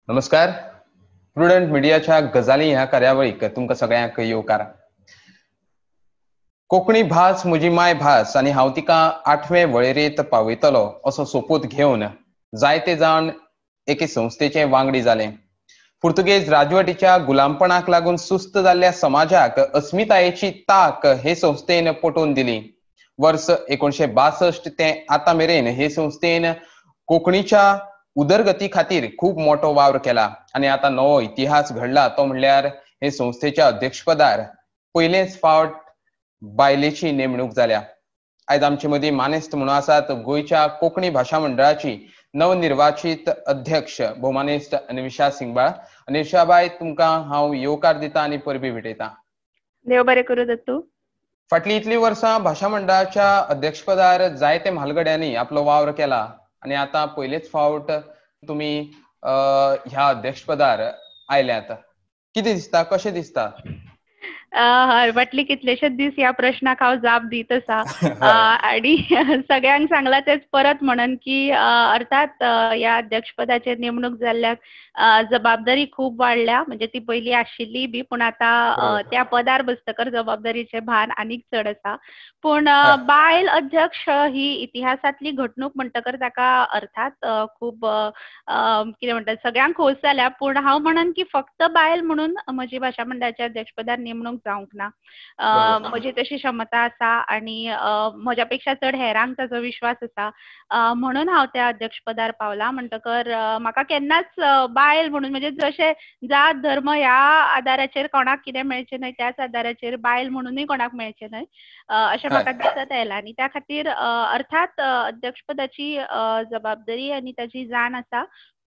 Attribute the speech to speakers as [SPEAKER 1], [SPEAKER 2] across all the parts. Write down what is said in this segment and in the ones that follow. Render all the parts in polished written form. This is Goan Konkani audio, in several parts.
[SPEAKER 1] नमस्कार, प्रुडंट मिडियाच्या गजाली ह्या कार्यावळीक तुमकां सगळ्यांक येवकार. कोंकणी भास म्हजी माय भास आनी हांव तिका आठवे वळेरेंत पावयतलो असो सोपूत घेवन जायते जाण एके संस्थेचे वांगडी जाले. पुर्तुगेज राजवटीच्या गुलामपणाक लागून सुस्त जाल्ल्या समाजाक अस्मितायेची ताक हे संस्थेन पटोवन दिली. वर्स 1962 ते आतां मेरेन हे संस्थेन कोंकणीच्या उदरगती खातीर खूब मोठो वावर केला आनी आतां नवो इतिहास घडला तो म्हणल्यार हे संस्थेच्या अध्यक्षपदार पयलेच फावट बायलेची नेमणूक जाल्या. आयज आमचे मदीं मानेस्त म्हणून आसात गोंयच्या कोंकणी भाशा मंडळाची नवनिर्वाचित अध्यक्ष भोवमानेस्त अनिषा सिंगबाळ. अनिषाबाय, तुमकां हांव येवकार दिता आनी परबीं भेटयता.
[SPEAKER 2] देव बरें करूं दत्तू.
[SPEAKER 1] फाटलीं इतलीं वर्सां भाशा मंडळाच्या अध्यक्षपदार जायते म्हालगड्यांनी आपलो वावर केला आनी आतां पयलेच फावट तुमी ह्या अध्यक्षपदार आयल्यात. कितें दिसता, कशें दिसता?
[SPEAKER 2] हय, फाटले कितलेशेच दीस ह्या प्रश्नाक हांव जाप दीत आसा आनी सगळ्यांक सांगलां तेच परत म्हणून की अर्थात ह्या अध्यक्षपदाचेर नेमणूक जाल्ल्याक जबाबदारी खूब वाडल्या. म्हणजे ती पयलीं आशिल्ली बी, पूण आतां त्या पदार बसतकर जबाबदारीचें भान आनीक चड आसा. पूण बायल अध्यक्ष ही इतिहासांतली घडणूक म्हणटकर ताका अर्थात खूब कितें म्हणटात सगळ्यांक खोस जाल्या. पूण हांव म्हणन की फक्त बायल म्हणून म्हजी भाशा मंडळाच्या अध्यक्षपदार नेमणूक जावंक ना. म्हजी तशी क्षमता आसा आनी म्हज्या पेक्षा चड हेरांक ताचो विश्वास आसा म्हणून हांव त्या अध्यक्षपदार पावला. म्हणटकर म्हाका केन्नाच बायल म्हणून म्हणजे जशें जात धर्म ह्या आदाराचेर कोणाक कितें मेळचें न्हय, त्याच आदाराचेर बायल म्हणूनय कोणाक मेळचें न्हय अशें म्हाका दिसत आयलां. आनी त्या खातीर अर्थात अध्यक्षपदाची जबाबदारी आनी ताची जाण आसा.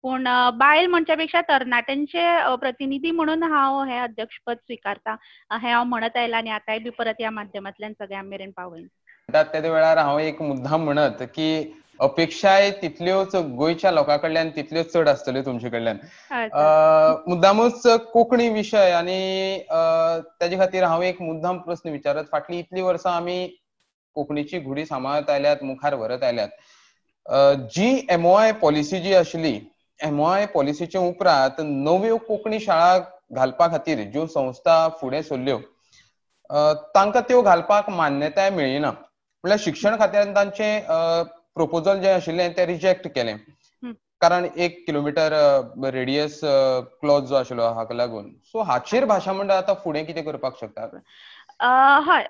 [SPEAKER 2] पूण बायल म्हणच्या पेक्षा तरणाट्यांचे प्रतिनिधी म्हणून हांव हें अध्यक्षपद स्विकारता हें हांव म्हणत आयलां आनी आतांय बी परत ह्या माध्यमांतल्यान सगळ्यां मेरेन पावयन.
[SPEAKER 1] त्या वेळार हांव एक मुद्दाम म्हणत की अपेक्षाय तितल्योच गोंयच्या लोकां कडल्यान तितल्योच चड आसतल्यो तुमचे कडल्यान. मुद्दामूच कोंकणी विशय आनी ताजे खातीर हांव एक मुद्दाम प्रस्न विचारत, फाटलीं इतलीं वर्सां आमी कोंकणीची घुडी सांबाळत आयल्यात, मुखार व्हरत आयल्यात. जी MOI policy जी आशिल्ली, MOI पॉलिसीचे उपरांत नव्यो कोंकणी शाळा घालपा खातीर ज्यो संस्था फुडें सरल्यो तांकां त्यो घालपाक मान्यताय मेळ्ळी ना. म्हणल्यार शिक्षण खात्यान तांचें प्रपोजल जें आशिल्लें तें रिजेक्ट केलें, कारण 1 किलोमिटर रेडियस क्लॉज जो आशिल्लो हाका लागून. सो हाचेर भाशा मंडळ आतां फुडें कितें करपाक शकता?
[SPEAKER 2] हय,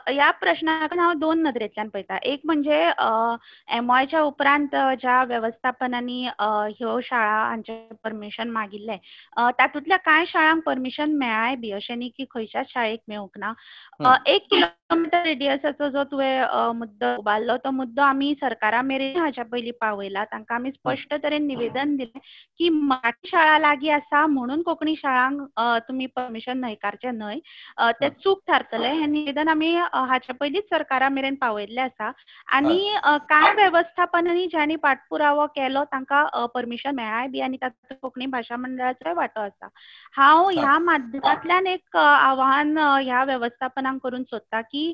[SPEAKER 2] ह्या प्रश्नाक हांव दोन नदरेंतल्यान पळयता. एक म्हणजे MOIच्या उपरांत ज्या वेवस्थापनांनी ह्यो शाळा हांचें परमिशन मागिल्लें तातूंतल्या कांय शाळांक परमिशन मेळ्ळाय बी, अशें न्ही की खंयच्याच शाळेक मेळूंक ना. 1 किलोमिटर रेडियसाचो जो तुवें मुद्दो उबारलो तो मुद्दो आमी सरकारा मेरेन हाच्या पयलीं पावयला. तांकां आमी स्पश्ट तरेन निवेदन दिलें की मराठी शाळा लागीं आसा म्हणून कोंकणी शाळांक तुमी परमिशन न्हयकारचें न्हय, तें चूक थारतलें. हें निवेदन आमी हाच्या पयलींच सरकारा मेरेन पावयल्लें आसा. आनी कांय वेवस्थापनांनी ज्यांनी पाठपुरावो केलो तांकां परमिशन मेळ्ळाय बी आनी तातूंत कोंकणी भाशा मंडळाचोय वांटो आसा. हांव ह्या माध्यमांतल्यान एक आवाहन ह्या वेवस्थापनांक करूंक सोदता की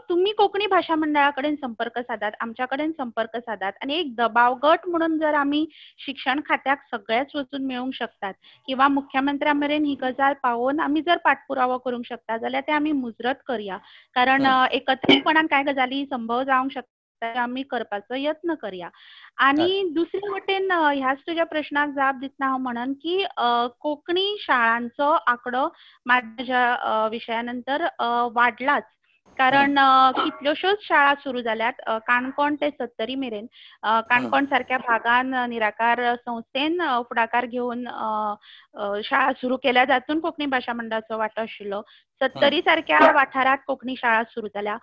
[SPEAKER 2] तुमी कोंकणी भाशा मंडळा कडेन संपर्क सादात, आमच्या कडेन संपर्क सादात आनी एक दबाव गट म्हणून जर आमी शिक्षण खात्याक सगळेच वचून मेळूंक शकतात किंवा मुख्यमंत्र्या मेरेन ही गजाल पावोवन आमी जर पाठपुरावो करूंक शकता जाल्यार ते आमी मुजरत करया. कारण एकत्रीतपणान कांय गजाली संभव जावंक शकता, आमी करपाचो यत्न करया. आनी दुसरे वटेन ह्याच तुज्या प्रश्नाक जाप दितना हांव म्हणन की कोंकणी शाळांचो आंकडो माझ्या विशया नंतर वाडलाच. कारण कितल्योश्योच शाळा सुरू जाल्यात काणकोण ते सत्तरी मेरेन. काणकोण सारक्या भागान निराकार संस्थेन फुडाकार घेवन शाळा सुरू केल्या, जातून कोंकणी भाशा मंडळाचो वांटो आशिल्लो. सत्तरी सारक्या वाठारांत कोंकणी शाळा सुरू जाल्या,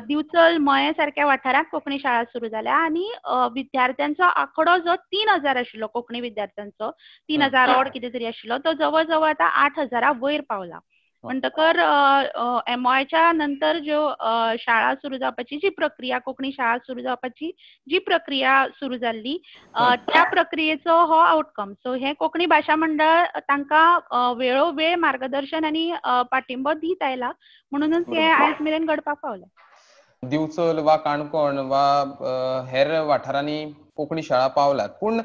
[SPEAKER 2] दिवचल मये सारक्या वाठारांत कोंकणी शाळा सुरू जाल्या आनी विद्यार्थ्यांचो आंकडो जो 3000 आशिल्लो, कोंकणी विद्यार्थ्यांचो 3000 ऑड कितें तरी आशिल्लो, तो जवळ जवळ आतां 8000 वयर पावला. म्हणटकर MOIच्या नंतर ज्यो शाळा सुरू जावपाची जी प्रक्रिया, कोंकणी शाळा सुरू जावपाची जी प्रक्रिया सुरू जाल्ली त्या प्रक्रियेचो हो आवटकम. सो हें कोंकणी भाशा मंडळ तांकां वेळोवेळ मार्गदर्शन आनी पाठिंबो दीत आयला म्हणूनच हें आयज मेरेन घडपाक पावलें.
[SPEAKER 1] दिवचल वा काणकोण वा हेर वाठारांनी कोंकणी शाळा पावलात, पूण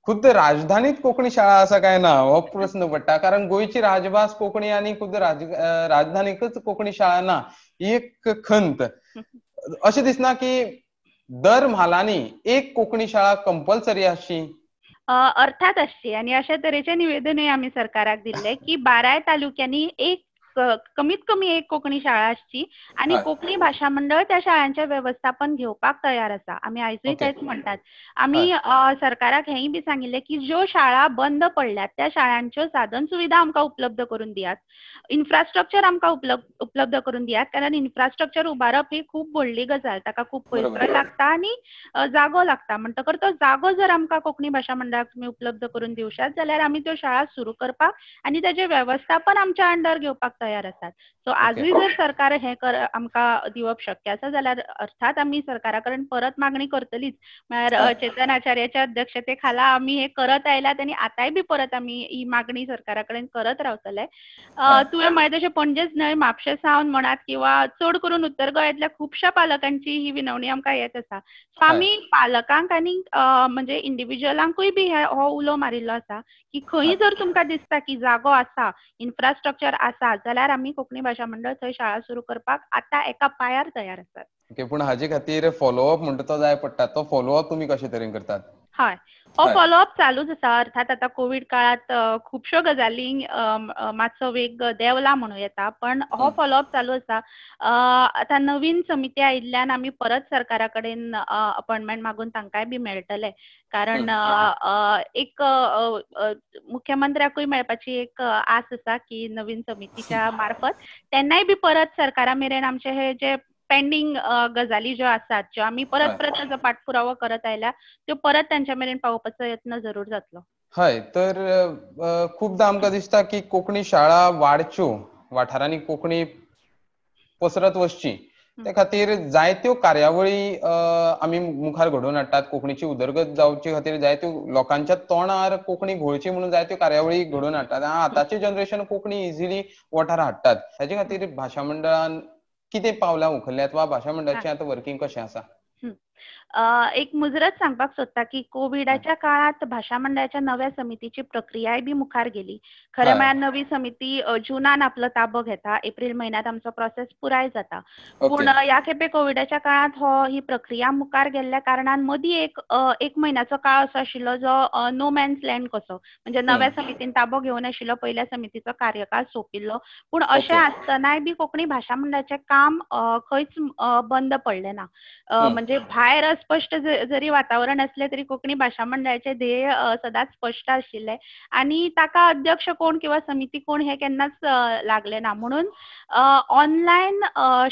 [SPEAKER 1] खुद्द राजधानीत कोंकणी शाळा आसा काय ना हो प्रस्न पडटा, कारण गोंयची राजभास कोंकणी आनी खुद्द राजधानीकच कोंकणी शाळा ना ही एक खंत. अशें दिसना की दर म्हालांनी एक कोंकणी शाळा कंपल्सरी आसची?
[SPEAKER 2] अर्थात आसची, आनी अशा तरेचे निवेदनूय आमी सरकाराक दिल्ले की 12 तालुक्यांनी एक कमीत कमी एक कोंकणी शाळा आसची आनी कोंकणी भाशा मंडळ त्या शाळांचे वेवस्थापन घेवपाक तयार आसा. आमी आयजूय तेच म्हणटात. आमी सरकाराक हेंय बी सांगिल्लें की ज्यो शाळा बंद पडल्यात त्या शाळांच्यो साधन सुविधा आमकां उपलब्ध करून दियात, इन्फ्रास्ट्रक्चर आमकां उपलब्ध करून दियात, कारण इन्फ्रास्ट्रक्चर उबारप ही खूब व्हडली गजाल, ताका खूब पयसो लागता आनी जागो लागता. म्हणटकर तो जागो जर आमकां कोंकणी भाशा मंडळाक तुमी उपलब्ध करून दिवशात जाल्यार आमी त्यो शाळा सुरू करपाक आनी ताजें वेवस्थापन आमच्या अंडर घेवपाक तयार आसात. सो आजूय जर सरकार हें आमकां दिवप शक्य आसा जाल्यार अर्थात आमी सरकारा कडेन परत मागणी करतलीच. म्हळ्यार चेतन आचार्याच्या अध्यक्षते खाला आमी हें करत आयल्यात आनी आतांय बी परत आमी ही मागणी सरकारा कडेन करत रावतले. तुवें म्हळें तशें पणजेच न्हय, म्हापशें सावन म्हणात किंवा चड करून उत्तर गोंयांतल्या खुबश्या पालकांची ही विनवणी आमकां येत आसा. सो आमी पालकांक आनी म्हणजे इंडिविज्युअलांकूय बी हो उलो मारिल्लो आसा की खंय जर तुमकां दिसता की जागो आसा, इन्फ्रास्ट्रक्चर आसा जाल्यार आमी कोंकणी भाशा मंडळ थंय शाळा सुरू करपाक आतां एका पायार तयार आसात.
[SPEAKER 1] ओके, पूण हाजे खातीर फॉलोअप म्हणटा तो जाय पडटा, तो फॉलोअप तुमी कशे तरेन करतात?
[SPEAKER 2] हय, हो फॉलोअप चालूच आसा. अर्थात आतां कोवीड काळांत खुबश्यो गजालींक मातसो वेग देंवला म्हणूं येता, पण हो फॉलोअप चालू आसा. आतां नवीन समिती आयिल्ल्यान आमी परत सरकारा कडेन अपॉयंटमेंट मागून तांकांय बी मेळटले, कारण एक मुख्यमंत्र्याकूय मेळपाची एक आस आसा की नवीन समितीच्या मार्फत तेन्नाय बी परत सरकारा मेरेन आमचे हे जे पेंडींग गजाली ज्यो आसात, ज्यो आमी परत परत ताचो पाठपुरावो करत आयल्या, त्यो परत तांच्या मेरेन पावोवपाचो यत्न जरूर जातलो.
[SPEAKER 1] हय, तर खुबदां आमकां दिसता की कोंकणी शाळा वाडच्यो, वाठारांनी कोंकणी पसरत वचची, ते खातीर जायत्यो कार्यावळी आमी मुखार घडोवन हाडटात. कोंकणीची उदरगत जावचे खातीर जायत्यो लोकांच्या तोंडार कोंकणी घोळची म्हणून जायत्यो कार्यावळी घडोवन हाडटात. आतांचे जनरेशन कोंकणी इजिली वोठार हाडटात. हाजे खातीर भाशा मंडळान कितें पावलां उखल्ल्यात वा भाशा मंडळाचें आतां वर्किंग कशें आसा?
[SPEAKER 2] एक मुजरत सांगपाक सोदता की कोविडाच्या काळांत भाशा मंडळाच्या नव्या समितीची प्रक्रियाय बी मुखार गेली. खरें म्हळ्यार नवी समिती जुनान आपलो ताबो घेता, एप्रील म्हयन्यांत आमचो प्रोसेस पुराय जाता. पूण ह्या खेपे कोविडाच्या काळांत ही प्रक्रिया मुखार गेल्ल्या कारणान मदीं एक म्हयन्याचो काळ असो आशिल्लो जो नो मॅन्स लँड कसो, म्हणजे नव्या समितीन ताबो घेवन आशिल्लो, पयल्या समितीचो कार्यकाळ सोंपिल्लो. पूण अशें आसतनाय बी कोंकणी भाशा मंडळाचें काम खंयच बंद पडलें ना. म्हणजे भायर स्पश्ट जरी वातावरण असलें तरी कोंकणी भाशा मंडळाचे ध्येय सदांच स्पश्ट आशिल्लें आनी ताका अध्यक्ष कोण किंवा समिती कोण हें केन्नाच लागलें ना. म्हणून ऑनलायन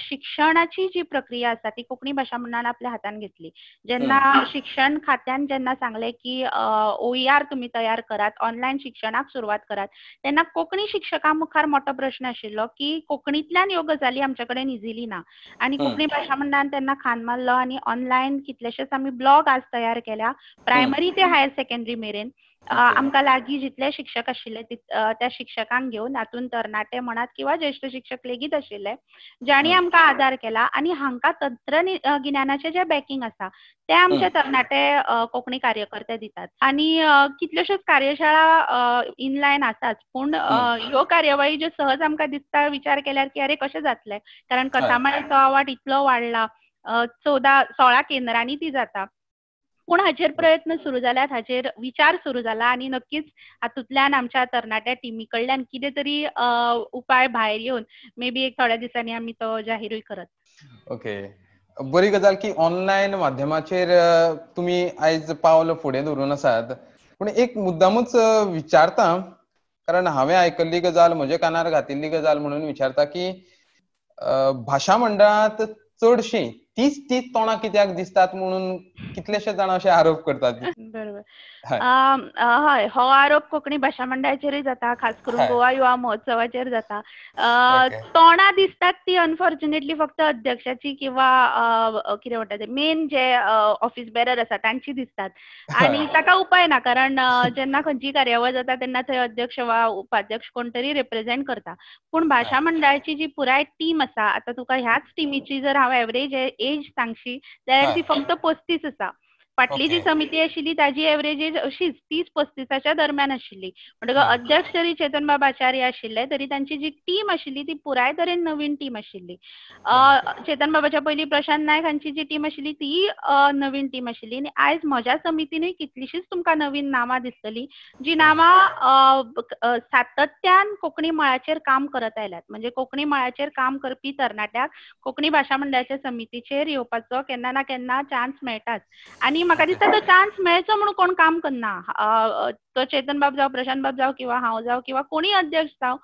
[SPEAKER 2] शिक्षणाची जी प्रक्रिया आसा ती कोंकणी भाशा मंडळान आपल्या हातान घेतली. जेन्ना शिक्षण खात्यान जेन्ना सांगलें की OER तुमी तयार करात, ऑनलायन शिक्षणाक सुरवात करात, तेन्ना कोंकणी शिक्षकां मुखार मोठो प्रश्न आशिल्लो की कोंकणींतल्यान ह्यो गजाली आमचे कडेन इजिली ना. आनी कोंकणी भाशा मंडळान तेन्ना खान मारलो आनी ऑनलायन कितलेशेच आमी ब्लॉग आज तयार केल्या, प्रायमरी ते हायर सेकंडरी मेरेन. आमकां लागीं जितले शिक्षक आशिल्ले त्या शिक्षकांक घेवन, हातूंत तरणाटे म्हणात किंवा ज्येश्ठ शिक्षक लेगीत आशिल्ले जांणी आमकां आदार केला. आनी हांकां तंत्रगिन्यानाचें जें बॅकिंग आसा तें आमचे तरणाटे कोंकणी कार्यकर्ते दितात. आनी कितल्योश्योच कार्यशाळा इनलायन आसाच, पूण ह्यो कार्यावळी ज्यो सहज आमकां दिसता विचार केल्यार की अरे कशें जातलें, कारण कथामाळेचो आवाट इतलो वाडला, 14-16 केंद्रांनी ती जाता. पूण हाचेर प्रयत्न सुरू जाल्यात, हाचेर विचार सुरू जाला आनी नक्कीच हातूंतल्यान आमच्या तरणाट्या टिमी कडल्यान कितें तरी उपाय भायर येवन मे बी एक थोड्या दिसांनी आमी तो जाहीरूय करत.
[SPEAKER 1] ओके, बरी गजाल की ऑनलायन माध्यमाचेर तुमी आयज पावल फुडें धरून आसात. पूण एक मुद्दामूच विचारता, कारण हांवें आयकल्ली गजाल, म्हज्या कानार घातिल्ली गजाल म्हणून विचारता की भाशा मंडळांत चडशीं तीच तीच तोंडां कित्याक दिसतात म्हणून कितलेशे जाण अशे आरोप करतात.
[SPEAKER 2] बरोबर, हय, हो आरोप कोंकणी भाशा मंडळाचेरूय जाता, खास करून गोवा युवा महोत्सवाचेर जाता. तोंडां दिसतात ती अनफॉर्च्युनेटली फक्त अध्यक्षाची किंवा कितें म्हणटा ते मेन जे ऑफिस बेरर आसा तांची दिसतात आनी ताका उपाय ना, कारण जेन्ना खंयची कार्यावळ जाता तेन्ना थंय अध्यक्ष वा उपाध्यक्ष कोण तरी रिप्रेझेंट करता. पूण भाशा मंडळाची जी पुराय टीम आसा, आतां तुका ह्याच टिमीची जर हांव एवरेज एज सांगशी जाल्यार ती फक्त 35 आसा. फाटली जी समिती आशिल्ली ताजी एवरेज एज अशीच 30-35च्या दरम्यान आशिल्ली. म्हणटकच अध्यक्ष जरी चेतनबाब आचार्य आशिल्ले तरी तांची जी टीम आशिल्ली ती पुराय तरेन नवीन टीम आशिल्ली. चेतनबाबाच्या पयलीं प्रशांत नायक हांची जी टीम आशिल्ली ती नवीन टीम आशिल्ली. आनी आयज म्हज्या समितीनूय कितलीशीच तुमकां नवीन नांवां दिसतली जी नांवां सातत्यान कोंकणी मळाचेर काम करत आयल्यात. म्हणजे कोंकणी मळाचेर काम करपी तरणाट्याक कोंकणी भाशा मंडळाच्या समितीचेर येवपाचो केन्ना ना केन्ना चान्स मेळटाच. आनी म्हाका दिसता तो चान्स मेळचो म्हणून कोण काम करना, तो चेतन बाब जावं, प्रशांत बाब जावं किंवा हांव जावं किंवा कोणी अध्यक्ष जावं,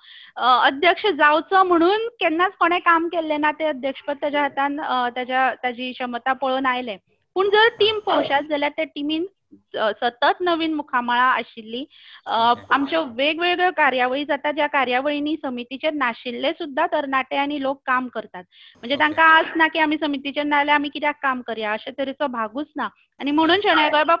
[SPEAKER 2] अध्यक्ष जावचो म्हणून केन्नाच कोणें काम केल्लें ना. ते अध्यक्षपद ताज्या हातान ताजी क्षमता पळोवन आयलें. पूण जर टीम पळोवशात जाल्यार त्या टिमीन सतत नवीन मुखामळां आशिल्ली. आमच्यो वेगवेगळ्यो कार्यावळी जाता ज्या कार्यावळींनी समितीचेर नाशिल्ले सुद्दां तरणाटे आनी लोक काम करतात. म्हणजे तांकां आस ना की आमी समितीचेर ना जाल्यार आमी कित्याक काम करया, अशे तरेचो भागूच ना. आनी म्हणून शणै गोंयबाब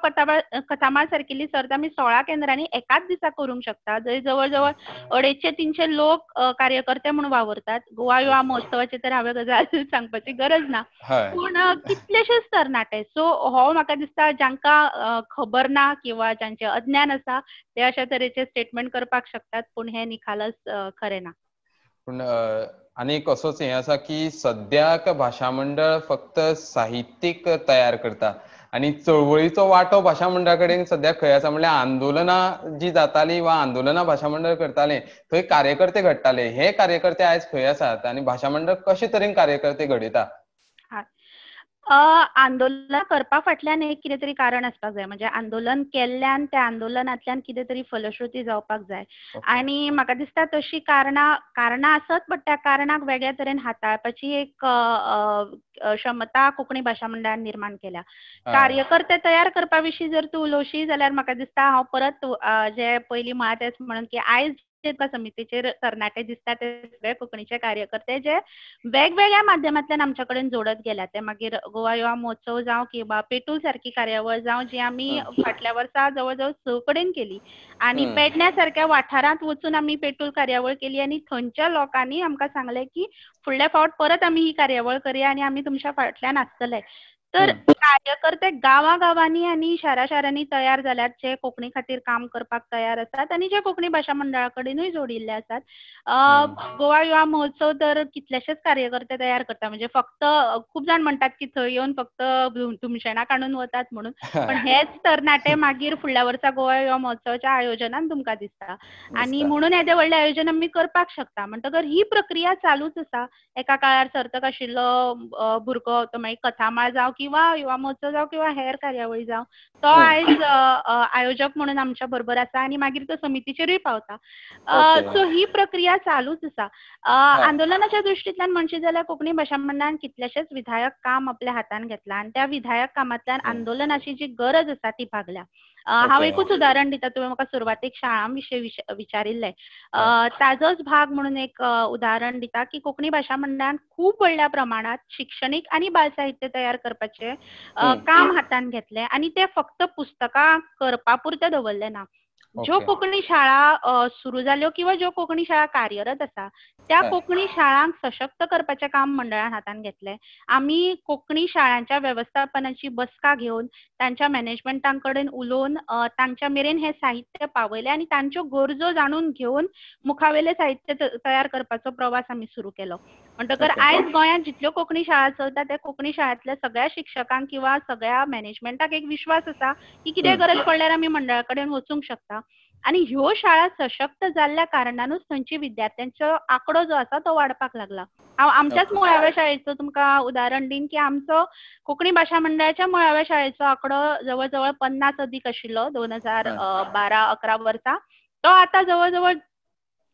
[SPEAKER 2] कथामाळ सारकिल्ली सर्त आमी 16 केंद्रांनी एकाच दिसा करूंक शकता, जंय जवळ जवळ 250-300 लोक कार्यकर्ते म्हणून वावुरतात. गोवा युवा महोत्सवाची तर हांवें गजाल सांगपाची गरज ना, पूण कितलेशेच तरणाटे. सो हो म्हाका दिसता जांकां खबर ना किंवा जांचे अज्ञान आसा ते अशा तरेचे स्टेटमेंट करपाक शकतात, पूण हे निखालस खरें ना.
[SPEAKER 1] पूण आनी असोच हें आसा की सद्याक भाशा मंडळ फक्त साहित्यीक तयार करता आनी चळवळीचो वांटो भाशा मंडळा कडेन सद्याक खंय आसा म्हणल्यार आंदोलनां जी जाताली वा आंदोलनां भाशा मंडळ करताले थंय कार्यकर्ते घडटाले, हे कार्यकर्ते आयज खंय आसात आनी भाशा मंडळ कशे तरेन कार्यकर्ते घडयता?
[SPEAKER 2] आंदोलन करपा फाटल्यान एक कितें तरी कारण आसपाक जाय. म्हणजे आंदोलन केल्ल्यान त्या आंदोलनांतल्यान कितें तरी फलश्रुती जावपाक जाय. आनी म्हाका दिसता तशी कारणां आसत, बट त्या कारणाक वेगळ्या तरेन हाताळपाची एक क्षमता कोंकणी भाशा मंडळान निर्माण केल्या. कार्यकर्ते तयार करपा विशीं जर तूं उलोवशी जाल्यार म्हाका दिसता हांव परत जे पयलीं म्हळां तेंच म्हणून की आयज समितीचेर तरणाटे दिसता ते सगळे कोंकणीचे कार्यकर्ते जे वेगवेगळ्या माध्यमांतल्यान आमच्या कडेन जोडत गेल्या, ते मागीर गोवा युवा महोत्सव जावं किंवा पेटूल सारकी कार्यावळ जावं जी आमी फाटल्या वर्सा जवळ जवळ 6 कडेन केली आनी पेडण्या सारक्या वाठारांत वचून आमी पेटूल कार्यावळ केली आनी थंयच्या लोकांनी आमकां सांगलें की फुडल्या फावट परत आमी ही कार्यावळ करया आनी आमी तुमच्या फाटल्यान आसतले. तर कार्यकर्ते गांवागांवांनी आनी शारा शारांनी तयार जाल्यात जे कोंकणी खातीर काम करपाक तयार आसात आनी जे कोंकणी भाशा मंडळा कडेनूय जोडिल्ले आसात. गोवा युवा महोत्सव तर कितलेशेच कार्यकर्ते तयार करता. म्हणजे फक्त खूब जाण म्हणटात की थंय येवन फक्त धुमशेणां काडून वतात म्हणून, पण हेच तरणाटे मागीर फुडल्या वर्सा गोवा युवा महोत्सवाच्या आयोजनान तुमकां दिसता आनी म्हणून येदें व्हडलें आयोजन आमी करपाक शकता. म्हणटकर ही प्रक्रिया चालूच आसा. एका काळार सर्तक आशिल्लो भुरगो तो मागीर कथामाळ जावं किंवा युवा महोत्सव जावं किंवा हेर कार्यावळी जावं तो आयज आयोजक म्हणून आमच्या बरोबर आसा आनी मागीर तो समितीचेरूय पावता. सो ही प्रक्रिया चालूच आसा. आंदोलनाच्या दृश्टींतल्यान म्हणशी जाल्यार कोंकणी भाशा मंडळान कितलेशेच विधायक काम आपल्या हातान घेतला आनी त्या विधायक कामांतल्यान आंदोलनाची जी गरज आसा ती भागल्या. हांव एकूच उदाहरण दिता, तुवें म्हाका सुरवातेक शाळां विशीं विचारिल्लें, ताजोच भाग म्हणून एक उदाहरण दिता की कोंकणी भाशा मंडळान खूब व्हडल्या प्रमाणात शिक्षणीक आनी बालसाहित्य तयार करपाचें काम हातान घेतलें आनी तें फक्त पुस्तकां करपा पुरतें दवरलें ना. ज्यो कोंकणी शाळा सुरू जाल्यो किंवा ज्यो कोंकणी शाळा कार्यरत आसा त्या कोंकणी शाळांक सशक्त करपाचें काम मंडळान हातान घेतलें. आमी कोंकणी शाळांच्या वेवस्थापनाची बसका घेवन तांच्या मॅनेजमेंटा कडेन उलोवन तांच्या मेरेन हें साहित्य पावयलें आनी तांच्यो गरजो जाणून घेवन मुखावेलें साहित्य तयार करपाचो प्रवास आमी सुरू केलो. म्हणटकर आयज गोंयांत जितल्यो कोंकणी शाळा चलता त्या कोंकणी शाळांतल्या सगळ्या शिक्षकांक किंवा सगळ्या मॅनेजमेंटाक एक विश्वास आसा की कितें गरज पडल्यार आमी मंडळा कडेन वचूंक शकता. आनी ह्यो शाळा सशक्त जाल्ल्या कारणानूच थंयची विद्यार्थ्यांचो आंकडो जो आसा तो वाडपाक लागला. हांव आमच्याच मुळाव्या शाळेचो तुमकां उदाहरण दीन की आमचो कोंकणी भाशा मंडळाच्या मुळाव्या शाळेचो आंकडो जवळ जवळ 50 अदीक आशिल्लो 2012-11 वर्सा, तो आतां जवळ जवळ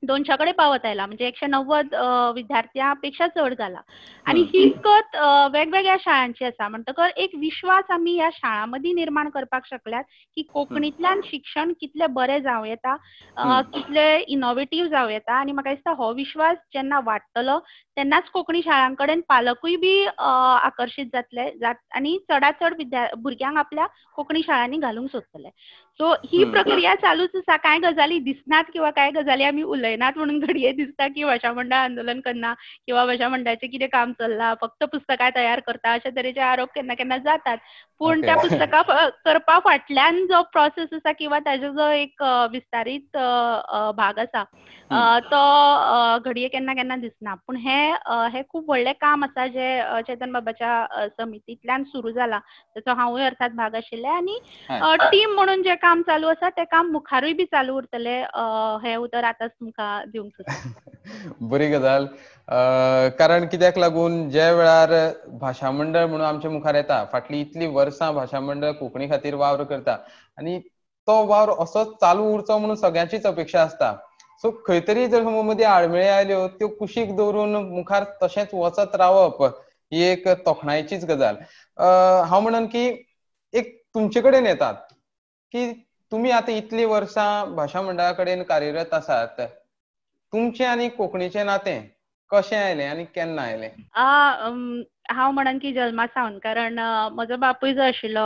[SPEAKER 2] 200 कडेन पावत आयला, म्हणजे 190 विद्यार्थ्यां पेक्षा चड जाला. आनी ही गत वेगवेगळ्या शाळांची आसा. म्हणटकर एक विश्वास आमी ह्या शाळां मदीं निर्माण करपाक शकल्यात की कोंकणींतल्यान शिक्षण कितलें बरें जावं येता, कितलें इनोवेटीव जावं येता. आनी म्हाका दिसता हो विश्वास जेन्ना वाडटलो तेन्नाच कोंकणी शाळां कडेन पालकूय बी आकर्शीत जातले आनी चडात चड भुरग्यांक आपल्या कोंकणी शाळांनी घालूंक सोदतले. सो ही प्रक्रिया चालूच आसा. कांय गजाली दिसनात किंवा कांय गजाली आमी उलयनात म्हणून घडये दिसता की भाशा मंडळ आंदोलन करना किंवा भाशा मंडळाचें कितें काम चल्लां, फक्त पुस्तकां तयार करता अशे तरेचे आरोप केन्ना केन्ना जातात. पूण त्या पुस्तकां करपा फाटल्यान जो प्रोसेस आसा किंवा ताजो जो एक विस्तारीत भाग आसा तो घडये केन्ना केन्ना दिसना. पूण हें खूब व्हडलें काम आसा जें चेतन बाबाच्या समितींतल्यान सुरू जाला, ताचो हांवूय अर्थात भाग आशिल्लें आनी टीम म्हणून जें काम चालू आसा तें काम मुखारूय बी चालू उरतलें हें उतर आतांच तुमकां दिवंक सोदता.
[SPEAKER 1] बरी गजाल. कारण कित्याक लागून ज्या वेळार भाशा मंडळ म्हणून आमच्या मुखार येता, फाटलीं इतलीं वर्सां भाशा मंडळ कोंकणी खातीर वावर करता आनी तो वावर असोच चालू उरचो म्हणून सगळ्यांचीच अपेक्षा आसता. सो खंय तरी जर मदीं आडमेळी आयल्यो त्यो कुशीक दवरून मुखार तशेंच वचत रावप ही एक तोखणायेचीच गजाल. हांव म्हणन की एक तुमचे कडेन येतात की तुमी आतां इतलीं वर्सां भाशा मंडळा कडेन कार्यरत आसात, तुमचें आनी कोंकणीचें नातें कशें आयलें आनी केन्ना आयलें?
[SPEAKER 2] हांव म्हणन की जल्मा सावन, कारण म्हजो बापूय जो आशिल्लो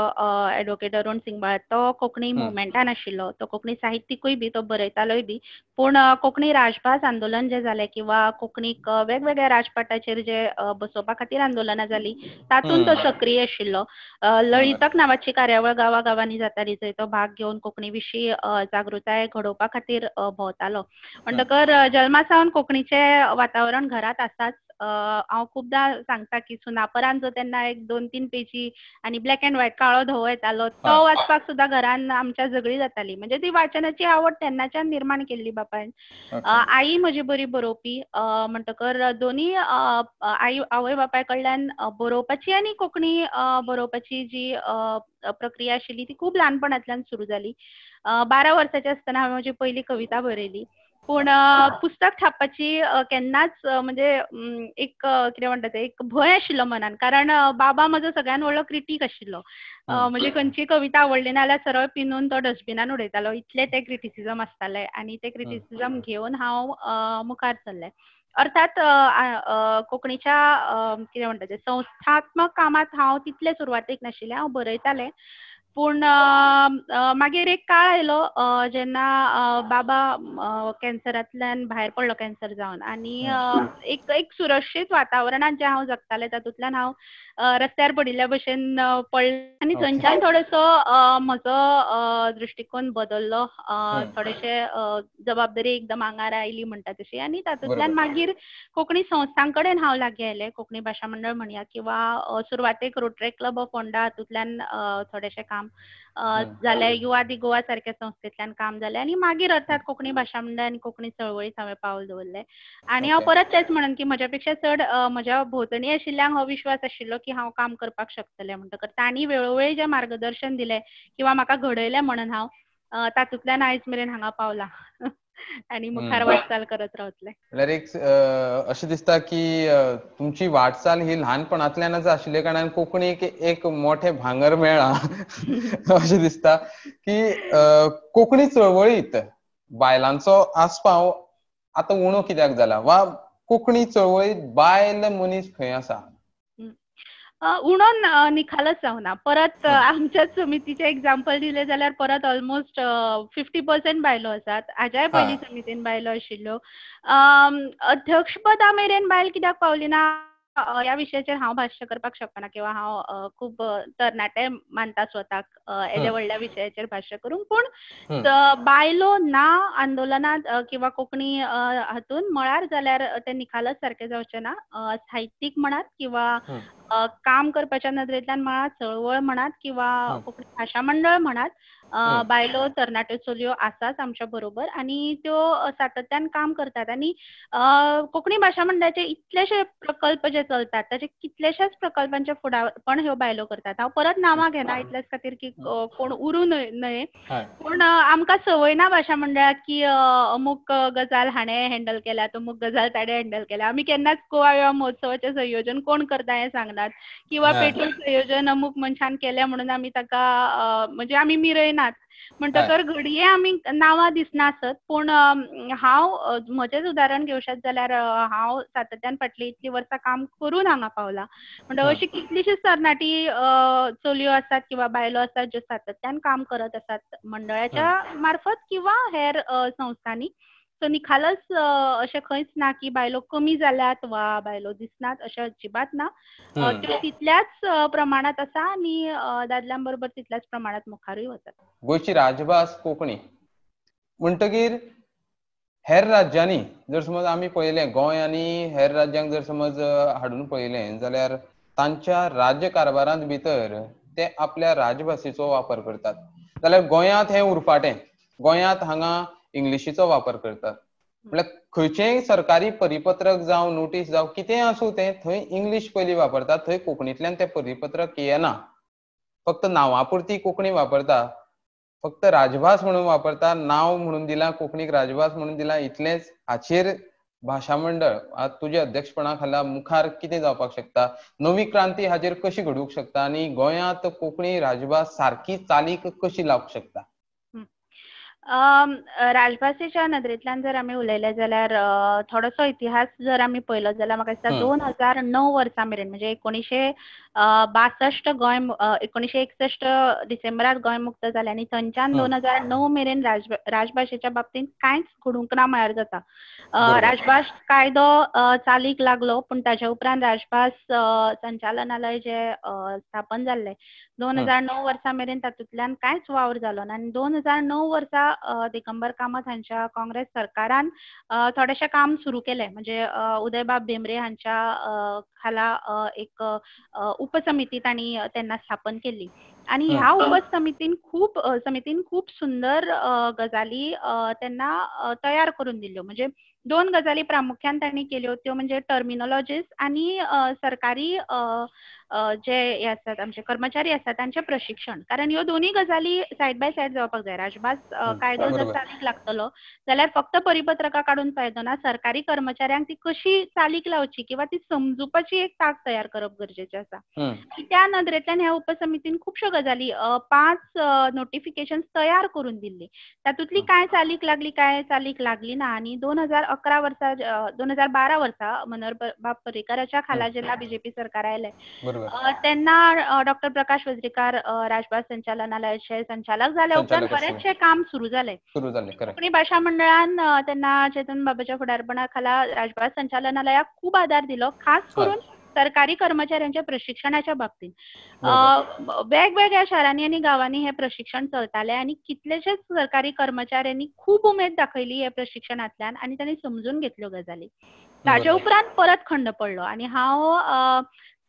[SPEAKER 2] एडवोकेट अरुण सिंगबाळ तो कोंकणी मुवमेंटान आशिल्लो, तो कोंकणी साहित्यिकूय बी, तो बरयतालोय बी. पूण कोंकणी राजभास आंदोलन जें जालें किंवा कोंकणीक वेगवेगळ्या राजपाटाचेर जे बसोवपा खातीर आंदोलनां जालीं तातूंत तो सक्रीय आशिल्लो. लळितक नांवाची कार्यावळ गांवा गांवांनी जाताली जंय तो भाग घेवन कोंकणी विशीं जागृताय घडोवपा खातीर भोंवतालो. म्हणटकर जल्मा सावन कोंकणीचें वातावरण घरांत आसाच. हांव खुबदां सांगता की सुनापरान जो तेन्ना एक 2-3 पेजी आनी ब्लॅक एंड व्हायट काळो धवो येतालो तो वाचपाक सुद्दां घरान आमच्या झगडी जाताली. म्हणजे ती वाचनाची आवड तेन्नाच्यान निर्माण केल्ली बापायन. आई म्हजी बरी बरोवपी, म्हणटकर दोनी आई आवय बापाय कडल्यान बरोवपाची आनी कोंकणी बरोवपाची जी प्रक्रिया आशिल्ली ती खूब ल्हानपणांतल्यान सुरू जाली. 12 वर्सांची आसतना हांवें म्हजी पयली कविता बरयली. पूण पुस्तक छापपाची केन्नाच म्हणजे एक कितें म्हणटा ते एक भंय आशिल्लो मनान, कारण बाबा म्हजो सगळ्यान व्हडलो क्रिटीक आशिल्लो. म्हणजे खंयची कविता आवडली ना जाल्यार सरळ पिनून तो डस्टबिनान उडयतालो, इतलें तें क्रिटिसिजम आसतालें आनी तें क्रिटिसिजम घेवन हांव मुखार सरलें. अर्थात कोंकणीच्या कितें म्हणटा तें संस्थात्मक कामांत हांव तितलें सुरवातेक नाशिल्लें, हांव बरयतालें. पूण मागीर एक काळ आयलो जेन्ना बाबा कॅन्सरांतल्यान भायर पडलो, कॅन्सर जावन, आनी एक एक सुरक्षीत वातावरणांत जें हांव जगतालें तातूंतल्यान हांव रस्त्यार पडिल्ल्या भशेन पडलें आनी थंयच्यान थोडोसो म्हजो दृश्टिकोन बदल्लो, थोडेशे जबाबदारी एकदम आंगार आयली म्हणटा तशी, आनी तातूंतल्यान मागीर कोंकणी संस्थां कडेन हांव लागीं आयलें. कोंकणी भाशा मंडळ म्हणया किंवा सुरवातेक रोटरी क्लब ऑफ होंडा हातूंतल्यान थोडेशें काम जालें, युवा दी गोवा सारक्या संस्थेंतल्यान काम जालें आनी मागीर अर्थात कोंकणी भाशा मंडळ आनी कोंकणी चळवळींत हांवें पावल दवरलें. आनी हांव परत तेंच म्हणन की म्हज्या पेक्षा चड म्हज्या भोंवतणी आशिल्ल्यांक हो विश्वास आशिल्लो की हांव काम करपाक शकतलें, म्हणटकर तांणी वेळोवेळी जें मार्गदर्शन दिलें किंवा म्हाका घडयलें म्हणून हांव तातूंतल्यान आयज मेरेन हांगा पावलां आनी मुखार वाटचाल करत रावतलें.
[SPEAKER 1] म्हणल्यार एक अशें दिसता की तुमची वाटचाल ही ल्हानपणांतल्यानच आशिल्ल्या कारणान कोंकणीक एक मोठें भांगर मेळ्ळां अशें दिसता की कोंकणी चळवळीत बायलांचो आस्पाव आतां उणो कित्याक जाला वा कोंकणी चळवळीत बायल मनीस खंय आसा?
[SPEAKER 2] उणो निखालच जावना. परत आमच्याच समितीचें एग्जाम्पल दिलें जाल्यार परत ऑलमोस्ट 50% बायलो आसात. हाज्याय पयलीं समितीन बायलो आशिल्ल्यो. अध्यक्षपदा मेरेन बायल कित्याक पावली ना ह्या विशयाचेर हांव भाश्य करपाक शकना किंवा हांव खूब तरणाटे मानता स्वताक येद्या व्हडल्या विशयाचेर भाश्य करूंक. पूण बायलो ना आंदोलनांत किंवा कोंकणी हातून म्हळ्यार जाल्यार तें निखालच सारकें जावचें ना. साहित्यीक म्हणात किंवा काम करपाच्या नदरेंतल्यान म्हणात, चळवळ म्हणात किंवा कोंकणी भाशा मंडळ म्हणात, बायलो तरणाट्यो चलयो आसात आमच्या बरोबर आनी त्यो सातत्यान काम करतात. आनी कोंकणी भाशा मंडळाचे इतलेशे प्रकल्प जे चलतात ताचे कितलेशेच प्रकल्पांचे फुडारपण ह्यो बायलो करतात. हांव परत नांवां घेना इतल्याच खातीर की कोण उरूं न्हय, पूण आमकां संवय ना भाशा मंडळाक की अमूक गजाल हाणें हँडल केल्या, अमूक गजाल ताणें हँडल केल्या. आमी केन्नाच गोवा युवा महोत्सवाचें संयोजन कोण करता हें सांगनात किंवा पेटूल संयोजन अमूक मनशान केलें म्हणून आमी ताका म्हणजे आमी मिरयनात. नात, म्हणटकर घडये आमी नांवां दिसना आसत, पूण हांव म्हजेंच उदाहरण घेवशात जाल्यार हांव सातत्यान फाटलीं इतलीं वर्सां काम करून हांगा पावलां. म्हणटकर अशी कितलीशीच तरणाटी चलयो आसात किंवा बायलो आसात ज्यो सातत्यान काम करत आसात मंडळाच्या मार्फत किंवा हेर संस्थांनी. सो निखालस अशें खंयच ना की बायलो कमी जाल्यात वा बायलो दिसनात, अशें अजिबात ना. त्यो तितल्याच प्रमाणांत आसा आनी दादल्यां बरोबर तितल्याच प्रमाणांत मुखारूय वतात.
[SPEAKER 1] गोंयची राजभास कोंकणी म्हणटगीर हेर राज्यांनी जर समज आमी पळयलें, गोंय आनी हेर राज्यांक जर समज हाडून पळयलें जाल्यार तांच्या राज्य कारभारांत भितर ते आपल्या राजभाशेचो वापर करतात, जाल्यार गोंयांत हें उरफाटें, गोंयांत हांगा इंग्लिशीचो वापर करतात. म्हळ्यार खंयचेय सरकारी परिपत्रक जावं नोटीस जावं कितेंय आसूं तें थंय इंग्लीश पयलीं वापरतात, थंय कोंकणींतल्यान तें परिपत्रक येना, फक्त नांवा पुरती कोंकणी वापरता, फक्त राजभास म्हणून वापरता, नांव म्हणून दिलां कोंकणीक राजभास म्हणून दिलां इतलेंच. हाचेर भाशा मंडळ तुज्या अध्यक्षपणा खाला मुखार कितें जावपाक शकता, नवी क्रांती हाचेर कशी घडूंक शकता आनी गोंयांत कोंकणी राजभास सारकी चालीक कशी लावंक शकता?
[SPEAKER 2] राजभाशेच्या नदरेंतल्यान जर आमी उलयले जाल्यार थोडोसो इतिहास जर आमी पळयलो जाल्यार म्हाका दिसता 2009 वर्सा मेरेन, म्हणजे 1962 गोंय 1961 डिसेंबरात गोंय मुक्त जालें आनी थंयच्यान 2009 मेरेन राजभाशेच्या बाबतींत कांयच घडूंक ना म्हळ्यार जाता. राजभास कायदो चालीक लागलो, पूण ताच्या उपरांत राजभास संचालनालय जे स्थापन जाल्लें 2009 वर्सा मेरेन तातूंतल्यान कांयच वावर जालो ना. आनी 2009 वर्सा दिगंबर कामत हांच्या काँग्रेस सरकारान थोडेशें काम सुरू केलें, म्हणजे उदयबाब भेंब्रे हांच्या खाला एक उपसमिती तांणी तेन्ना स्थापन केल्ली आनी ह्या उपसमितीन खूब सुंदर गजाली तेन्ना तयार करून दिल्ल्यो. म्हणजे दोन गजाली प्रामुख्यान तांणी केल्यो, त्यो म्हणजे टर्मिनोलॉजीस आनी सरकारी जे हे आसात आमचे कर्मचारी आसात तांचें प्रशिक्षण, कारण ह्यो दोनूय गजाली सायड बाय सायड जावपाक जाय. राजभास कायदो जर चालीक लागतलो जाल्यार फक्त परिपत्रकां काडून फायदो ना, सरकारी कर्मचाऱ्यांक ती कशी चालीक लावची किंवा ती समजुपाची एक तांक तयार करप गरजेचें आसा. त्या नदरेंतल्यान ह्या उपसमितीन खुबश्यो गजाली 5 नोटिफिकेशन तयार करून दिल्ली, तातूंतली कांय चालीक लागली कांय चालीक लागली ना. आनी 2011 वर्सा 2012 वर्सा मनोहर बाब पर्रीकाराच्या खाला जेन्ना बीजेपी सरकार आयलें तेन्ना डॉक्टर प्रकाश वजरीकार राजभास संचालनालयाचे संचालक जाल्या उपरांत बरेचशें काम सुरू जालें. कोंकणी भाशा मंडळान तेन्ना चेतन बाबाच्या फुडारपणा खाला राजभास संचालनालयाक खूब आदार दिलो, खास करून सरकारी कर्मचाऱ्यांच्या प्रशिक्षणाच्या बाबतीत. वेगवेगळ्या शारांनी आनी गांवांनी हे प्रशिक्षण चलतालें आनी कितलेशेच सरकारी कर्मचाऱ्यांनी खूब उमेद दाखयली हे प्रशिक्षणांतल्यान आनी तांणी समजून घेतल्यो गजाली. ताजे उपरांत परत खंड पडलो आनी हांव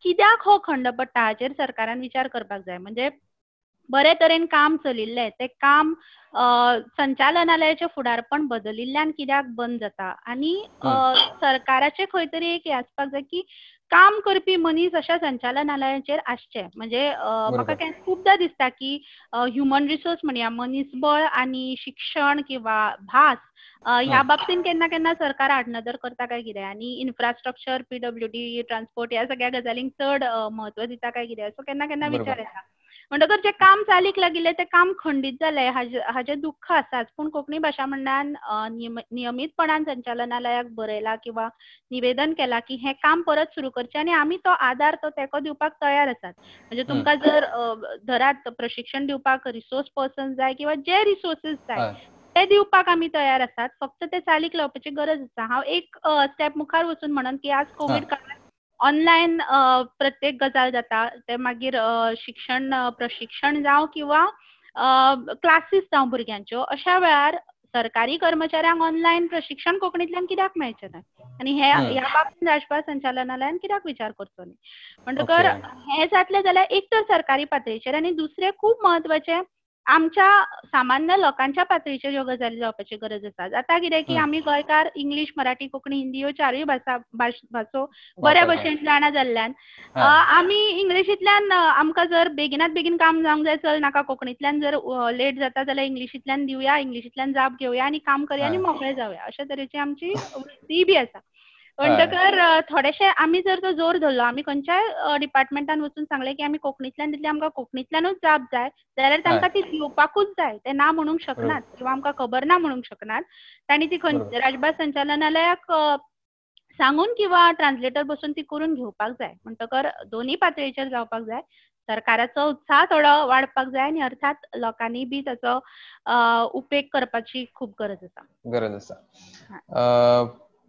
[SPEAKER 2] कित्याक हो खंड पडटा हाचेर सरकारान विचार करपाक जाय. म्हणजे बरे तरेन काम चलिल्लें तें काम संचालनालयाचें फुडारपण बदलिल्ल्यान कित्याक बंद जाता आनी सरकाराचें खंय तरी एक हें आसपाक जाय की काम करपी मनीस अशा संचालनालयाचेर आसचे. म्हणजे म्हाका खुबदां दिसता की ह्युमन रिसोर्स म्हणया, मनीसबळ आनी शिक्षण किंवा भास ह्या बाबतीन केन्ना केन्ना सरकार आडनदर करता काय कितें, आनी इन्फ्रास्ट्रक्चर, पीडब्ल्यूडी, ट्रान्सपोर्ट ह्या सगळ्या गजालींक चड म्हत्व दिता काय कितें असो केन्ना केन्ना विचार येता. म्हणटकर जें काम चालीक लागिल्लें तें काम खंडीत जालें हाजें दुख्ख आसाच, पूण कोंकणी भाशा मंडळान नियमीतपणान संचालनालयाक बरयलां किंवा निवेदन केलां की हें काम परत सुरू करचें आनी आमी तो आदार तो तेंको दिवपाक तयार आसात. म्हणजे तुमकां जर धरात प्रशिक्षण दिवपाक रिसोर्स पर्सन जाय किंवा जे रिसोर्सीस जाय ते दिवपाक आमी तयार आसात, फक्त ते चालीक लावपाची गरज आसा. हांव एक स्टेप मुखार वचून म्हणन की आज कोवीड काळांत ऑनलायन प्रत्येक गजाल जाता, ते मागीर शिक्षण प्रशिक्षण जावं किंवा क्लासीस जावं भुरग्यांच्यो, अशा वेळार सरकारी कर्मचाऱ्यांक ऑनलायन प्रशिक्षण कोंकणींतल्यान कित्याक मेळचें ना आनी ह्या बाबतींत राजभास संचालनालयान कित्याक विचार करचो न्ही. म्हणटकर हें जातलें जाल्यार एक तर सरकारी पातळीचेर आनी दुसरें खूब म्हत्वाचें आमच्या सामान्य लोकांच्या पातळीचेर ह्यो गजाली जावपाची गरज आसा. जाता कितें की आमी गोंयकार इंग्लीश, मराठी, कोंकणी, हिंदी ह्यो चारूय भासो बऱ्या भशेन जाणा जाल्ल्यान आमी इंग्लिशींतल्यान आमकां जर बेगिनात बेगीन काम जावंक जाय, चल नाका कोंकणींतल्यान जर लेट जाता जाल्यार इंग्लिशींतल्यान दिवया, इंग्लिशींतल्यान जाप घेवया आनी काम करया आनी मोकळे जावया, अशा तरेची आमची वृत्ती बी आसा. म्हणटकर थोडेशे आमी जर तो जोर धरलो, आमी खंयच्याय डिपार्टमेंटान वचून सांगलें की आमी कोंकणींतल्यान दितले, आमकां कोंकणींतल्यानूच जाप जाय, जाल्यार तांकां ती दिवपाकूच जाय. ते ना म्हणूंक शकनात किंवा आमकां खबर ना म्हणूंक शकनात. तांणी ती राजभास संचालनालयाक सांगून किंवा ट्रान्सलेटर बसून ती करून घेवपाक जाय. म्हणटकर दोनूय पातळीचेर जावपाक जाय. सरकाराचो उत्साह थोडो वाडपाक जाय आनी अर्थात लोकांनी बी ताचो उपेग करपाची खूब गरज आसा.
[SPEAKER 1] गरज आसा.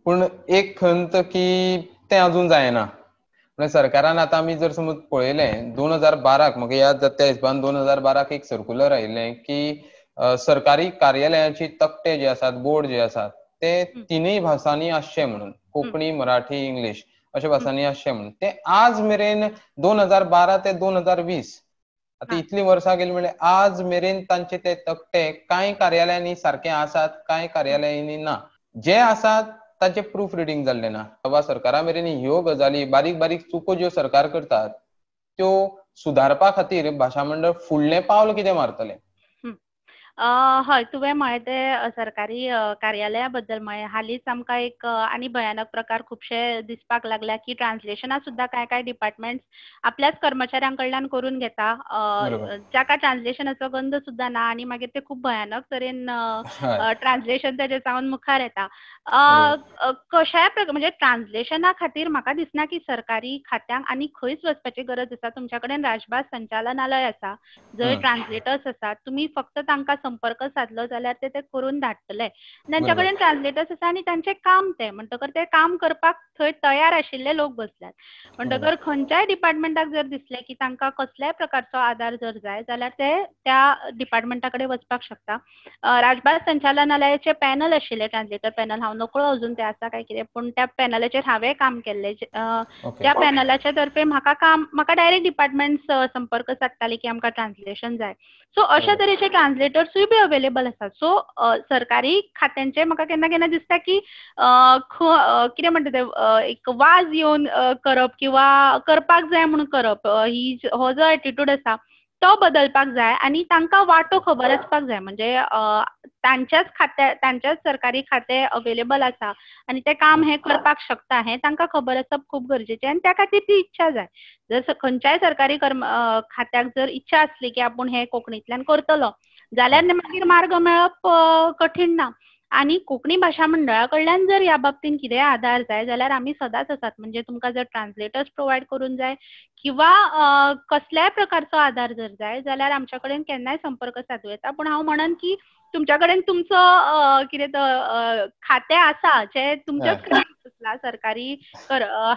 [SPEAKER 1] पूण एक खंत की तें अजून जायना. म्हणजे सरकारान आतां आमी जर समज पळयलें 2012 म्हाका याद जाता त्या हिशोबान 2012 एक सर्कुलर आयिल्लें की सरकारी कार्यालयाची तकटे जे आसात, बोर्ड जे आसात ते तिनूय भासांनी आसचे म्हणून, कोंकणी, मराठी, इंग्लीश अशा भासांनी आसचे म्हणून. ते आज मेरेन 2012 ते 2020 आतां इतलीं वर्सां गेली म्हणल्यार आज मेरेन तांचे ते तकटे कांय कार्यालयांनी सारके आसात, कांय कार्यालयांनी ना. जे आसात ताचे प्रूफ रिडींग जाल्लें ना. बाबा सरकारा मेरेन ह्यो गजाली बारीक बारीक चुको ज्यो सरकार करतात त्यो सुदारपा खातीर भाशा मंडळ फुडलें पावल कितें मारतलें?
[SPEAKER 2] हय, तुवें म्हळें तें सरकारी कार्यालया बद्दल म्हळें. हालींच आमकां एक आनी भयानक प्रकार खुबशे दिसपाक लागल्या की ट्रान्सलेशनां सुद्दां कांय कांय डिपार्टमेंट्स आपल्याच कर्मचाऱ्यां कडल्यान करून घेता, जाका ट्रान्सलेशनाचो गंध सुद्दां ना, आनी मागीर ते खूब भयानक तरेन ट्रान्सलेशन तेजें जावन मुखार येता. कशाय म्हणजे ट्रान्सलेशना खातीर म्हाका दिसना की सरकारी खात्यांक आनी खंयच वचपाची गरज आसा. तुमच्या कडेन राजभास संचालनालय आसा जंय ट्रान्सलेटर्स आसात, तुमी फक्त तांकां संपर्क साधलो जाल्यार ते करून धाडटले. तांच्या कडेन ट्रान्सलेटर्स आसा आनी तांचें काम तें, म्हणटकर ते काम करपाक थंय तयार आशिल्ले लोक बसल्यात. म्हणटकर खंयच्याय डिपार्टमेंटाक जर दिसलें की तांकां कसल्याय प्रकारचो आदार जर जाय जाल्यार ते त्या डिपार्टमेंटा कडेन वचपाक शकता. राजभास संचालनालयाचे पॅनल आशिल्ले, ट्रान्सलेटर पॅनल, हांव नकळो अजून ते आसा काय कितें, पूण त्या पॅनलाचेर हांवें काम केल्लें. त्या पॅनलाच्या तर्फे म्हाका डायरेक्ट डिपार्टमेंट संपर्क सादताले की आमकां ट्रान्सलेशन जाय. सो अशा तरेचे ट्रान्सलेटर्सूय बी अवेलेबल आसात. सो सरकारी खात्यांचे म्हाका केन्ना केन्ना दिसता की कितें म्हणटा ते एक वाज येवन करप किंवा करपाक जाय म्हणून करप, ही हो जो एटिट्यूड आसा तो बदलपाक जाय आनी तांकां वाटो खबर आसपाक जाय. म्हणजे तांच्याच खात्या तांच्याच सरकारी खातें अवेलेबल आसा आनी तें काम हें करपाक शकता हें तांकां खबर आसप खूब गरजेचें आनी त्या खातीर ती इच्छा जाय. जर खंयच्याय सरकारी खात्याक जर इच्छा आसली की आपूण हें कोंकणींतल्यान करतलो जाल्यार मागीर मार्ग मेळप कठीण ना. आनी कोंकणी भाशा मंडळा कडल्यान जर ह्या बाबतीन कितेंय आदार जाय जाल्यार आमी सदांच आसात. म्हणजे तुमकां जर ट्रान्सलेटर्स प्रोवायड करून जाय किंवा कसल्याय प्रकारचो आदार जर जाय जाल्यार आमच्या कडेन केन्नाय संपर्क सादूं येता. पूण हांव म्हणन की तुमच्या कडेन तुमचो कितें तो खातें आसा जें तुमच्याच कडेन बसलां, सरकारी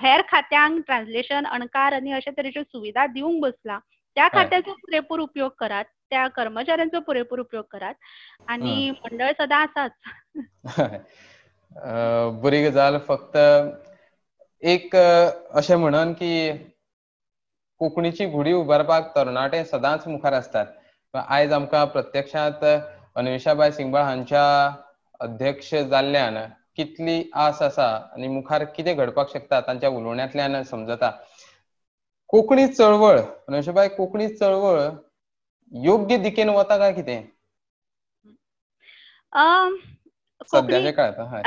[SPEAKER 2] हेर खात्यांक ट्रान्सलेशन, अणकार आनी अशे तरेच्यो सुविधा दिवंक बसलां, त्या खात्याचो पुरेपूर उपयोग करात, त्या कर्मचाऱ्यांचो पुरेपूर उपयोग करात आनी मंडळ सदां आसाच.
[SPEAKER 1] बरी गजाल. फक्त एक अशें म्हणन की कोंकणीची घुडी उबारपाक तरणाटे सदांच मुखार आसतात. आयज आमकां प्रत्यक्षांत अन्वेषाबाय सिंगबाळ हांच्या अध्यक्ष जाल्ल्यान कितली आस आसा आनी मुखार कितें घडपाक शकता तांच्या उलोवण्यांतल्यान समजता. कोंकणी चळवळ, अन्वेषाबाय, कोंकणी चळवळ योग्य दिकेन वता काय कितें सद्याच्या काळात?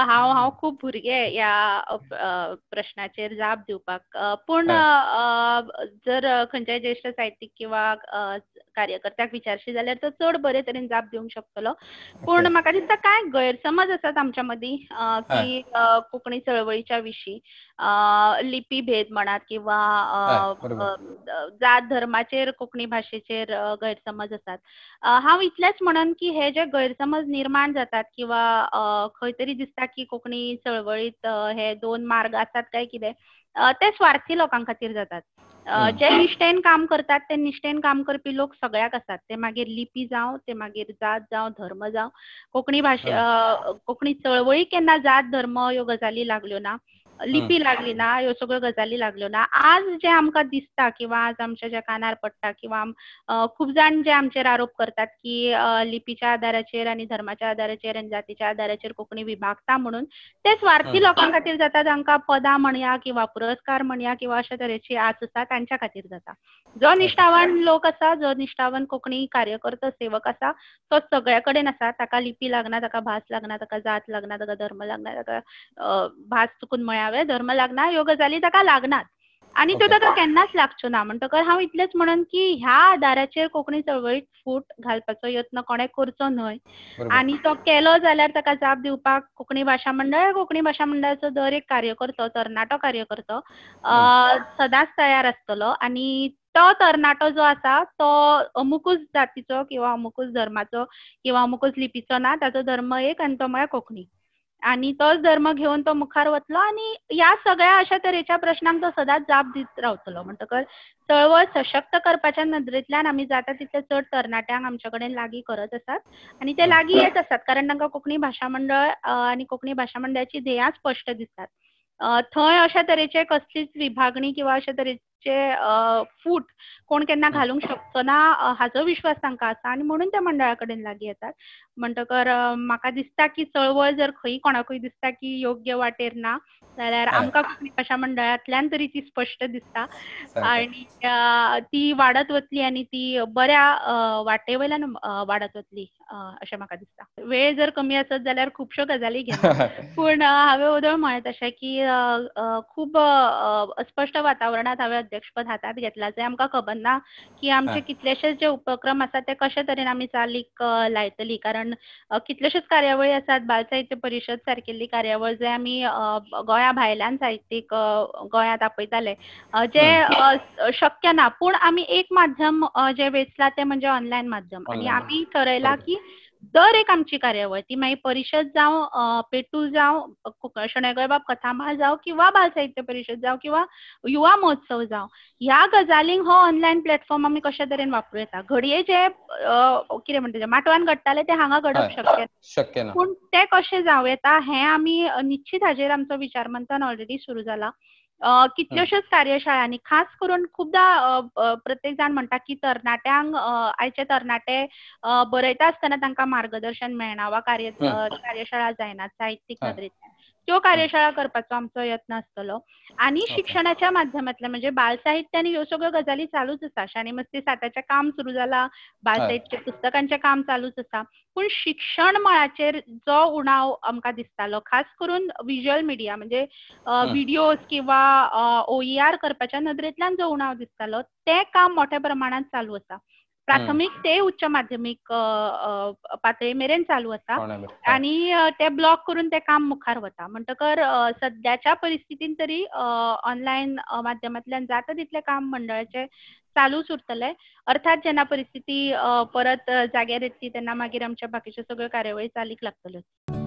[SPEAKER 2] हांव खूब भुरगें ह्या प्रश्नाचेर जाप दिवपाक, पूण जर खंयच्याय ज्येश्ठ साहित्यीक किंवा कार्यकर्त्याक विचारशी जाल्यार तो चड बरे तरेन जाप दिवंक शकतलो. पूण म्हाका दिसता कांय गैरसमज आसात आमच्या मदीं की कोंकणी चळवळीच्या विशीं, लिपी भेद म्हणात किंवा जात धर्माचेर कोंकणी भाशेचेर गैरसमज आसात. हांव इतलेंच म्हणन की हे जे गैरसमज निर्माण जातात किंवा खंय तरी दिसता की कोंकणी चळवळीत हे दोन मार्ग आसात काय कितें, ते स्वार्थी लोकां खातीर जातात. जे निश्ठेन काम करतात ते निश्ठेन काम करपी लोक सगळ्याक आसात, ते मागीर लिपी जावं, ते मागीर जात जावं, धर्म जावं. कोंकणी भाशा, कोंकणी चळवळी केन्ना जात धर्म ह्यो गजाली लागल्यो ना. लिपी लागली ना, ह्यो सगळ्यो गजाली लागल्यो ना. आज जे आमकां दिसता किंवा आज आमच्या ज्या कानार पडटा किंवा खूब जाण जे आमचेर आरोप करतात की लिपीच्या आधाराचेर आनी धर्माच्या आधाराचेर आनी जातीच्या आधाराचेर कोंकणी विभागता म्हणून, ते स्वार्थी लोकां खातीर जाता, तांकां पदां म्हणया किंवा पुरस्कार म्हणया किंवा अशा तरेची आस आसा तांच्या खातीर जाता. जो निश्ठावान लोक आसा, जो निश्ठावान कोंकणी कार्यकर्तो सेवक आसा तो सगळ्या कडेन आसा. ताका लिपी लागना, ताका भास लागना, ताका जात लागना, ताका धर्म लागना, ताका भास चुकून म्हळ्यावे धर्म लागना, ह्यो गजाली ताका लागनात आनी त्यो ताका केन्नाच लागच्यो ना. म्हणटकर हांव इतलेंच म्हणन की ह्या आदाराचेर कोंकणी चळवळीत फूट घालपाचो यत्न कोणें करचो न्हय आनी तो केलो जाल्यार ताका जाप दिवपाक कोंकणी भाशा मंडळ, कोंकणी भाशा मंडळाचो दर एक कार्यकर्तो, तरणाटो कार्यकर्तो सदांच तयार आसतलो आनी तो तरणाटो जो आसा तो अमुकूच जातीचो किंवा अमुकूच धर्माचो किंवा अमुकूच लिपीचो ना, ताचो धर्म एक आनी तो म्हळ्यार कोंकणी आनी तोच धर्म घेवन तो मुखार वतलो आनी ह्या सगळ्या अशा तरेच्या प्रश्नांक तो सदांच जाप दीत रावतलो. म्हणटकर चळवळ सशक्त करपाच्या नदरेंतल्यान आमी जाता तितले चड तरणाट्यांक आमच्या कडेन लागीं करत आसात आनी ते लागीं येत आसात, कारण तांकां कोंकणी भाशा मंडळ आनी कोंकणी भाशा मंडळाची ध्येयां स्पश्ट दिसतात. थंय अशा तरेचे कसलीच विभागणी किंवा अशा तरेचे फूट कोण केन्ना घालूंक शकचो ना हाचो विश्वास तांकां आसा आनी म्हणून त्या मंडळा कडेन लागीं येतात. म्हणटकर म्हाका दिसता की चळवळ जर खंय कोणाकूय दिसता की योग्य वाटेर ना जाल्यार आमकां कोंकणी भाशा मंडळांतल्यान तरी ती स्पश्ट दिसता आनी ती वाडत वतली आनी ती बऱ्या वाटे वयल्यान वाडत वतली अशें म्हाका दिसता. वेळ जर कमी आसत जाल्यार खुबश्यो गजाली घेना, पूण हांवें वदळ म्हळें तशें की खूब अस्पश्ट वातावरणांत हांवें अध्यक्षपद हातांत घेतलां, जें आमकां खबर ना की आमचे कितलेशेच जे उपक्रम आसात ते कशे तरेन आमी चालीक लायतली, कारण कितलेशेच कार्यावळी आसात, बाल साहित्य परिशद सारकेल्ली कार्यावळ जे आमी गोंया भायल्यान साहित्यीक गोंयांत आपयताले, जे शक्य ना, पूण आमी एक माध्यम जे वेंचलां तें म्हणजे ऑनलायन माध्यम आनी आमी ठरयलां की दर एक आमची कार्यावळ ती मागीर परिशद जावं, पेटूल जावं, शणै गोंयबाब कथामाळ जावं किंवा बाल साहित्य परिशद जावं किंवा युवा महोत्सव जावं, ह्या गजालींक हो ऑनलायन प्लॅटफॉर्म आमी कशे तरेन वापरूं येता. घडये जे कितें म्हणटा माटवान घडटालें तें हांगा घडप शक्य ना, पूण तें कशें जावं येता हें आमी निश्चित हाजेर आमचो विचार मंथन ऑलरेडी सुरू जाला. कितल्योश्योच कार्यशाळांनी खास करून खुबदां प्रत्येक जाण म्हणटा की तरणाट्यांक, आयचे तरणाटे बरयता आसतना तांकां मार्गदर्शन मेळना वा कार्यशाळा जायनात साहित्यीक नदरेंतल्यान, त्यो कार्यशाळा करपाचो आमचो यत्न आसतलो. आनी शिक्षणाच्या माध्यमांतल्यान म्हणजे बाल साहित्य आनी ह्यो सगळ्यो गजाली चालूच आसा, शाणी मस्ती साठाचें काम सुरू जाला, बाल साहित्य पुस्तकांचें काम चालूच आसा, पूण शिक्षण मळाचेर जो उणाव आमकां दिसतालो खास करून विज्युअल मिडिया म्हणजे विडियोज किंवा OER करपाच्या नदरेंतल्यान जो उणाव दिसतालो तें काम मोठ्या प्रमाणांत चालू आसा. प्राथमीक ते उच्च माध्यमीक पातळी मेरेन चालू आसा आनी ते ब्लॉक करून ते काम मुखार वता. म्हणटकर सद्याच्या परिस्थितीन तरी ऑनलायन माध्यमांतल्यान जाता तितलें काम मंडळाचें चालूच उरतलें. अर्थात जेन्ना परिस्थिती परत जाग्यार येतली तेन्ना मागीर आमच्या बाकीच्यो सगळ्यो कार्यावळी चालीक लागतल्यो.